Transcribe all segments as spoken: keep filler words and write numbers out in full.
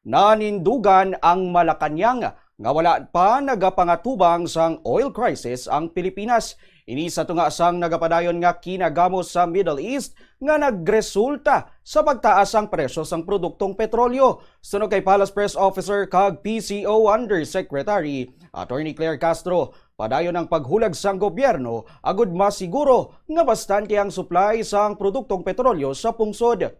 Nanindugan ang Malacañang nga wala pa nagapangatubang sang oil crisis ang Pilipinas. Ini sa tunga sang nagapadayon nga kinagamo sa Middle East nga nagresulta sa pagtaas sang presyo sang produktong petrolyo. Suno kay Palace Press Officer kag P C O Undersecretary Attorney Claire Castro, padayon ang paghulag sang gobyerno agud masiguro nga bastante ang supply sang produktong petrolyo sa pungsod.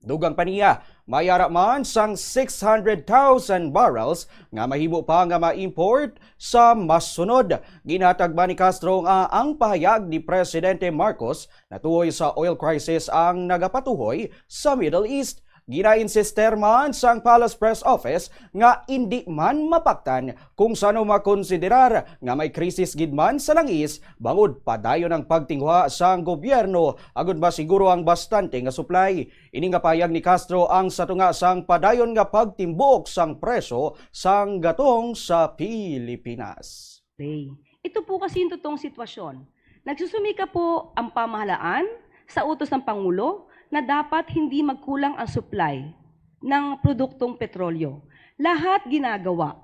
Dugang pa niya, may ara man sang six hundred thousand barrels nga mahimo pa nga ma-import sa masunod. Ginhatag man ni Castro nga ang pahayag ni Presidente Marcos natuhoy sa oil crisis ang nagapatuhoy sa Middle East. Ginainsister man sang Palace Press Office nga indi man mapaktan kung sano makonsiderar nga may krisis gid man sa langis bangod padayon ang pagtinguha sang gobyerno agud masiguro ang bastante nga supply. Ini nga pahayag ni Castro ang sa tunga sang padayon nga pagtimbuok sang presyo sang gatong sa Pilipinas. Day. Ito po kasi yung totoong sitwasyon. Nagsusumika po ang pamahalaan sa utos ng Pangulo na dapat hindi magkulang ang supply ng produktong petrolyo. Lahat ginagawa.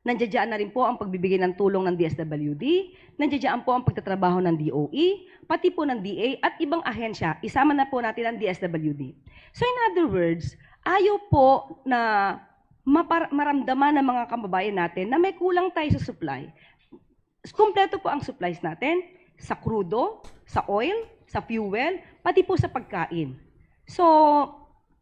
Nandiyan na rin po ang pagbibigay ng tulong ng D S W D, nandiyan po ang pagtatrabaho ng D O E, pati po ng D A at ibang ahensya, isama na po natin ang D S W D. So in other words, ayaw po na mapar- maramdaman ng mga kababayan natin na may kulang tayo sa supply. Kompleto po ang supplies natin sa krudo, sa oil, sa fuel, pati po sa pagkain. So,